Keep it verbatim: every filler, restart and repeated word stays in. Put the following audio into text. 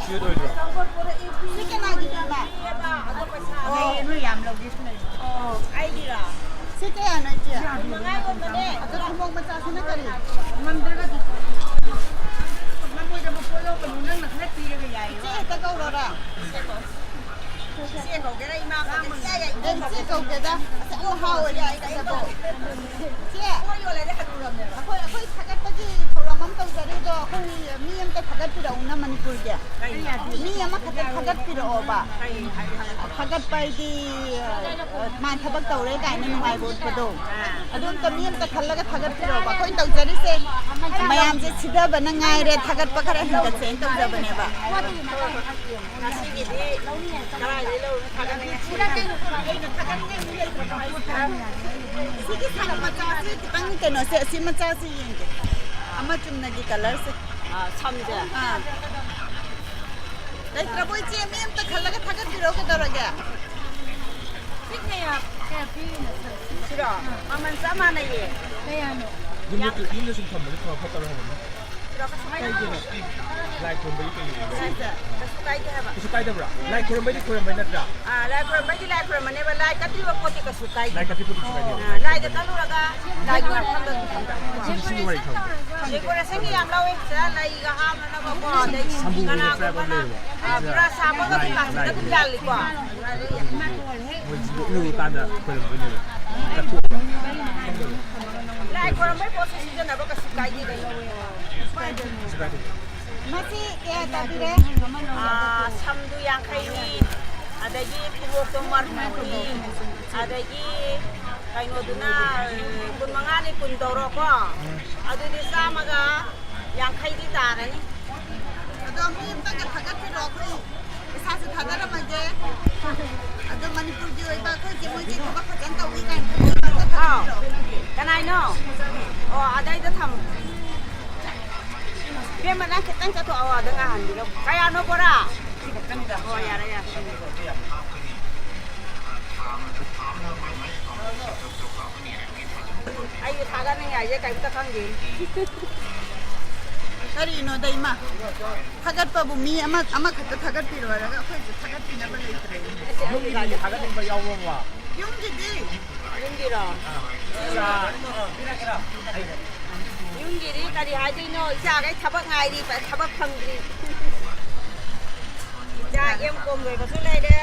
ꯁꯤ ꯀꯅꯥꯒꯤꯅꯣ, ꯏꯃꯥ? ꯑꯣ꯫ ꯂꯩꯌꯦ, ꯅꯣꯏ ꯌꯥꯝ ꯂꯧꯒꯦꯁꯨ ꯂꯩ꯫ ꯑꯣ꯫ ꯑꯩꯒꯤꯔꯣ? ꯁꯤ ꯀꯌꯥꯅꯣ, ꯏꯆꯦ? ꯀꯨꯟ ꯃꯉꯥ ꯌꯣꯟꯕꯅꯦ꯫ ꯑꯗꯣ ꯊꯨꯝꯃꯣꯛ ꯃꯆꯥꯁꯤꯅ ꯀꯔꯤ? ꯉꯝꯗ꯭ꯔꯒꯗꯤ ꯃꯃꯣꯏꯗ ꯄꯣꯠ ꯂꯧꯒꯅꯨ, ꯅꯪꯅ ꯈꯔ ꯄꯤꯔꯒ ꯌꯥꯏꯌꯦ꯫ ꯏꯆꯦ ꯍꯦꯛꯇ ꯀꯧꯔꯣꯔꯥ? ꯏꯆꯦ ꯀꯧꯒꯦꯔꯥ, ꯏꯃꯥ ꯀꯧꯒꯦꯔꯥ, ꯏꯌꯥ ꯌꯥꯏ꯫ ꯑꯦ, ꯏꯆꯦ ꯀꯧꯒꯦꯗ꯫ ꯑꯁ, ꯌꯥꯝ ꯍꯥꯎꯋꯦ, ꯌꯥꯏ, ꯀꯩꯗꯧꯕ? ꯏꯆꯦ, ꯄꯣꯠ ꯌꯣꯜꯂꯗꯤ ꯍꯅꯨꯔꯕꯅꯦꯕ꯫ ꯑꯩꯈꯣꯏ, ꯑꯩꯈꯣꯏ ꯊꯥꯒꯠꯄꯒꯤ ꯊꯧꯔꯝ ꯑꯃ ꯇꯧꯖꯔꯤꯗꯣ, ꯑꯩꯈꯣꯏ ꯃꯤ ꯑꯝꯇ ꯊꯥꯒꯠꯄꯤꯔꯛꯎꯅ ꯃꯅꯤꯄꯨꯔꯒꯤ꯫ ꯀꯔꯤ? ꯃꯤ ꯑꯃꯈꯛꯇ ꯊꯥꯒꯠꯄꯤꯔꯛꯑꯣꯕ꯫ ꯀꯔꯤ ꯍꯥꯏ-, ꯍꯥꯏ-, ꯊꯥꯒꯠꯄ ꯍꯥꯏꯗꯤ, ꯑ, ꯃꯥ ꯊꯕꯛ ꯇꯧꯔꯦ ꯀꯥꯏꯅ ꯅꯨꯡꯉꯥꯏꯕ ꯎꯠꯄꯗꯣ꯫ ꯑꯥ꯫ ꯑꯗꯨ ꯑꯝꯇ ꯃꯤ ꯑꯝꯇ ꯈꯜꯂꯒ ꯊꯥꯒꯠꯄꯤꯔꯛꯑꯣꯕ꯫ ꯑꯩꯈꯣꯏ ꯇꯧꯖꯔꯤꯁꯦ ꯃꯌꯥꯝꯁꯦ ꯁꯤꯊꯕꯅ ꯉꯥꯏꯔꯦ, ꯊꯥꯒꯠꯄ ꯈꯔ ꯍꯦꯟꯒꯠꯁꯦꯅ ꯇꯧꯖꯕꯅꯦꯕ꯫ ꯉꯁꯤꯒꯤꯗꯤ ꯀꯗꯥꯏꯗꯩ ꯂꯧꯔꯤꯅꯣ? ꯊꯥꯒꯠꯅꯤꯡꯉꯦ꯫ ꯁꯤꯒꯤ ꯁꯝ ꯃꯆꯥꯁꯤ ꯈꯤꯇꯪ ꯀꯩꯅꯣꯁꯦ, ꯑꯁꯤ ꯃꯆꯥꯁꯤ ꯌꯦꯡꯒꯦ꯫ ꯑꯃ ꯆꯨꯝꯅꯒꯤ ꯀꯂꯔꯁꯦ꯫ ꯑꯥ, ꯁꯝꯁꯦ? ꯑꯥ꯫ ꯂꯩꯇ꯭ꯔꯕꯣ, ꯏꯆꯦ? ꯃꯤ ꯑꯝꯇ ꯈꯜꯂꯒ ꯊꯥꯒꯠꯄꯤꯔꯛꯑꯣ, ꯀꯩꯗꯧꯔꯒꯦ? ꯁꯤ ꯀꯌꯥ, ꯀꯌꯥ ꯄꯤꯔꯤꯅꯣ, ꯁꯝ? ꯁꯤꯔꯣ? ꯃꯃꯜ ꯆꯞ ꯃꯥꯟꯅꯩꯌꯦ꯫ ꯀꯌꯥꯅꯣ? ꯌꯨꯝꯗ, ꯌꯨꯝꯗ ꯁꯨꯝ ꯊꯝꯕꯗꯤ ꯐ-, ꯐꯠꯇꯕ꯭ꯔꯥ ꯍꯪꯕꯅꯤ꯫ ꯀꯩꯒꯤꯅꯣ? ꯂꯥꯏ ꯈꯨꯔꯨꯝꯕꯒꯤ ꯀꯩꯒꯤꯅꯣ? ꯁꯤꯁꯦ ꯀꯩꯁꯨ ꯀꯥꯏꯗꯦ ꯍꯥꯏꯕ꯫ ꯀꯩꯁꯨ ꯀꯥꯏꯗꯕ꯭ꯔꯥ? ꯂꯥꯏ ꯈꯨꯔꯨꯝꯕꯩꯗꯤ ꯈꯨꯔꯨꯝꯕꯩ ꯅꯠꯇ꯭ꯔꯥ? ꯑꯥ, ꯂꯥꯏ ꯈꯨꯔꯨꯝꯕꯩꯗꯤ ꯂꯥꯏ ꯈꯨꯔꯨꯝꯕꯅꯦꯕ꯫ ꯂꯥꯏ ꯀꯠꯂꯤꯕ ꯄꯣꯠꯇꯤ ꯀꯩꯁꯨ ꯀꯥꯏꯗꯦ꯫ ꯂꯥꯏ ꯀꯠꯄ ꯄꯣꯠꯇꯤ ꯀꯩꯁꯨ ꯀꯥꯏꯗꯦ꯫ ꯑꯥ, ꯂꯥꯏꯗ ꯀꯠꯂꯨꯔꯒ ꯂꯥꯏꯒꯤ ꯃꯐꯝꯗ ꯑꯗꯨꯝ ꯊꯝꯕ꯫ ꯁꯤꯗꯤ ꯁꯤꯗꯤ ꯋꯥꯔꯤ ꯊꯝꯕ꯫ ꯗꯦꯀꯣꯔꯦꯁꯟꯒꯤ ꯌꯥꯝ ꯂꯧꯋꯦ꯫ ꯁꯤꯗ ꯂꯩꯒ ꯍꯥꯞꯅꯅꯕꯀꯣ, ꯑꯗꯩ ꯁꯝꯕꯨꯒꯤ ꯀꯅꯥꯒꯨꯝꯕꯅ, ꯂꯩꯕ꯭ꯔꯥ? ꯑꯥ, ꯕ꯭ꯔꯁ ꯍꯥꯞꯄꯒ ꯑꯗꯨꯝ ꯂꯥꯏ, ꯀꯥꯆꯤꯟꯗ ꯑꯗꯨꯝ ꯂꯥꯏꯒꯤ꯫ ꯌꯥꯜꯂꯤꯀꯣ꯫ ꯃꯣꯏ ꯂꯨꯍꯣꯡꯉꯀꯥꯟꯗ ꯈꯣꯏꯔꯝꯗꯣꯏꯅꯦꯕ꯫ ꯀꯠꯊꯣꯛꯑꯒ꯫ ꯂꯥꯏ ꯈꯣꯏꯔꯝꯕꯩ ꯄꯣꯠꯁꯦ ꯁꯤꯖꯤꯟꯅꯕ ꯀꯩꯁꯨ ꯀꯥꯏꯗꯦ ꯀꯩꯅꯣ꯫ ꯀꯩꯁꯨ ꯀꯥꯏꯗꯦ꯫ ꯃꯁꯤ ꯀꯌꯥ ꯇꯥꯕꯤꯔꯦ? ꯑꯥ, ꯁꯝꯗꯨ ꯌꯥꯡꯈꯩꯅꯤ, ꯑꯗꯒꯤ ꯈꯨꯕꯣꯛꯇꯣ ꯃꯔꯐꯨꯅꯤ, ꯑꯗꯒꯤ ꯀꯩꯅꯣꯗꯨꯅ ꯀꯨꯟ ꯃꯉꯥꯅꯤ, ꯀꯨꯟ ꯇꯧꯔꯣꯀꯣ꯫ ꯑꯗꯨꯗꯤ ꯆꯥꯝꯃꯒ ꯌꯥꯡꯈꯩꯗꯤ ꯇꯥꯔꯅꯤ꯫ ꯑꯗꯣ ꯃꯤ ꯑꯝꯇꯪꯒ ꯊꯥꯒꯠꯄꯤꯔꯣ, ꯑꯩꯈꯣꯏ ꯄꯩꯁꯥꯁꯨ ꯊꯥꯗꯔꯝꯃꯒꯦ꯫ ꯑꯗꯣ ꯃꯅꯤꯄꯨꯔꯒꯤ ꯑꯣꯏꯕ ꯑꯩꯈꯣꯏꯁꯦ ꯃꯣꯏꯁꯦ ꯊꯕꯛ ꯐꯖꯅ ꯇꯧꯏ ꯀꯥꯏꯅ ꯈꯟꯕꯤꯕ ꯑꯝꯇ ꯑꯥꯎ꯫ ꯊꯥꯒꯠꯄꯤꯔꯣ꯫ ꯀꯅꯥꯏꯅꯣ? ꯑꯣ, ꯑꯗꯩꯗ ꯊꯝꯃꯣ꯫ ꯏꯕꯦꯝꯃ, ꯅꯪ ꯈꯤꯇꯪ ꯆꯠꯊꯣꯛꯑꯣ, ꯑꯗ ꯉꯥꯏꯍꯟꯕꯤꯔꯝꯃꯣ꯫ ꯀꯌꯥꯅꯣ ꯕꯣꯔꯥ? ꯁꯤ ꯈꯛꯇꯅꯤꯗ꯫ ꯑꯣ, ꯌꯥꯔꯦ, ꯌꯥꯔꯦ꯫ ꯑꯩꯒꯤ ꯊꯥꯒꯠꯅꯤꯡꯉꯥꯏꯁꯦ ꯀꯔꯤꯝꯇ ꯈꯪꯗꯦ꯫ ꯀꯔꯤꯅꯣꯗ ꯏꯃꯥ? ꯊꯥꯒꯠꯄꯕꯨ ꯃꯤ ꯑꯃ, ꯑꯃꯈꯛꯇ ꯊꯥꯒꯠꯄꯤꯔꯣ ꯍꯥꯏꯔꯒ ꯑꯩꯈꯣꯏꯁꯨ ꯊꯥꯒꯠꯄꯤꯅꯕ ꯂꯩꯇ꯭ꯔꯦ꯫ ꯌꯨꯝꯒꯤꯗꯤ ꯊꯥꯒꯠꯅꯤꯡꯕ ꯌꯥꯎꯕ꯭ꯔꯣ? ꯌꯨꯝꯒꯤꯗꯤ? ꯌꯨꯝꯒꯤꯔꯣ? ꯌꯨꯝꯒꯤꯗꯤ ꯀꯔꯤ ꯍꯥꯏꯗꯣꯏꯅꯣ? ꯏꯆꯥꯈꯩ ꯊꯕꯛ ꯉꯥꯏꯔꯤ, ꯊꯕꯛ ꯐꯪꯗ꯭ꯔꯤ꯫ ꯏꯆꯥ ꯑꯦꯝ ꯀꯣꯝ ꯂꯣꯏꯕꯁꯨ ꯂꯩꯔꯦ꯫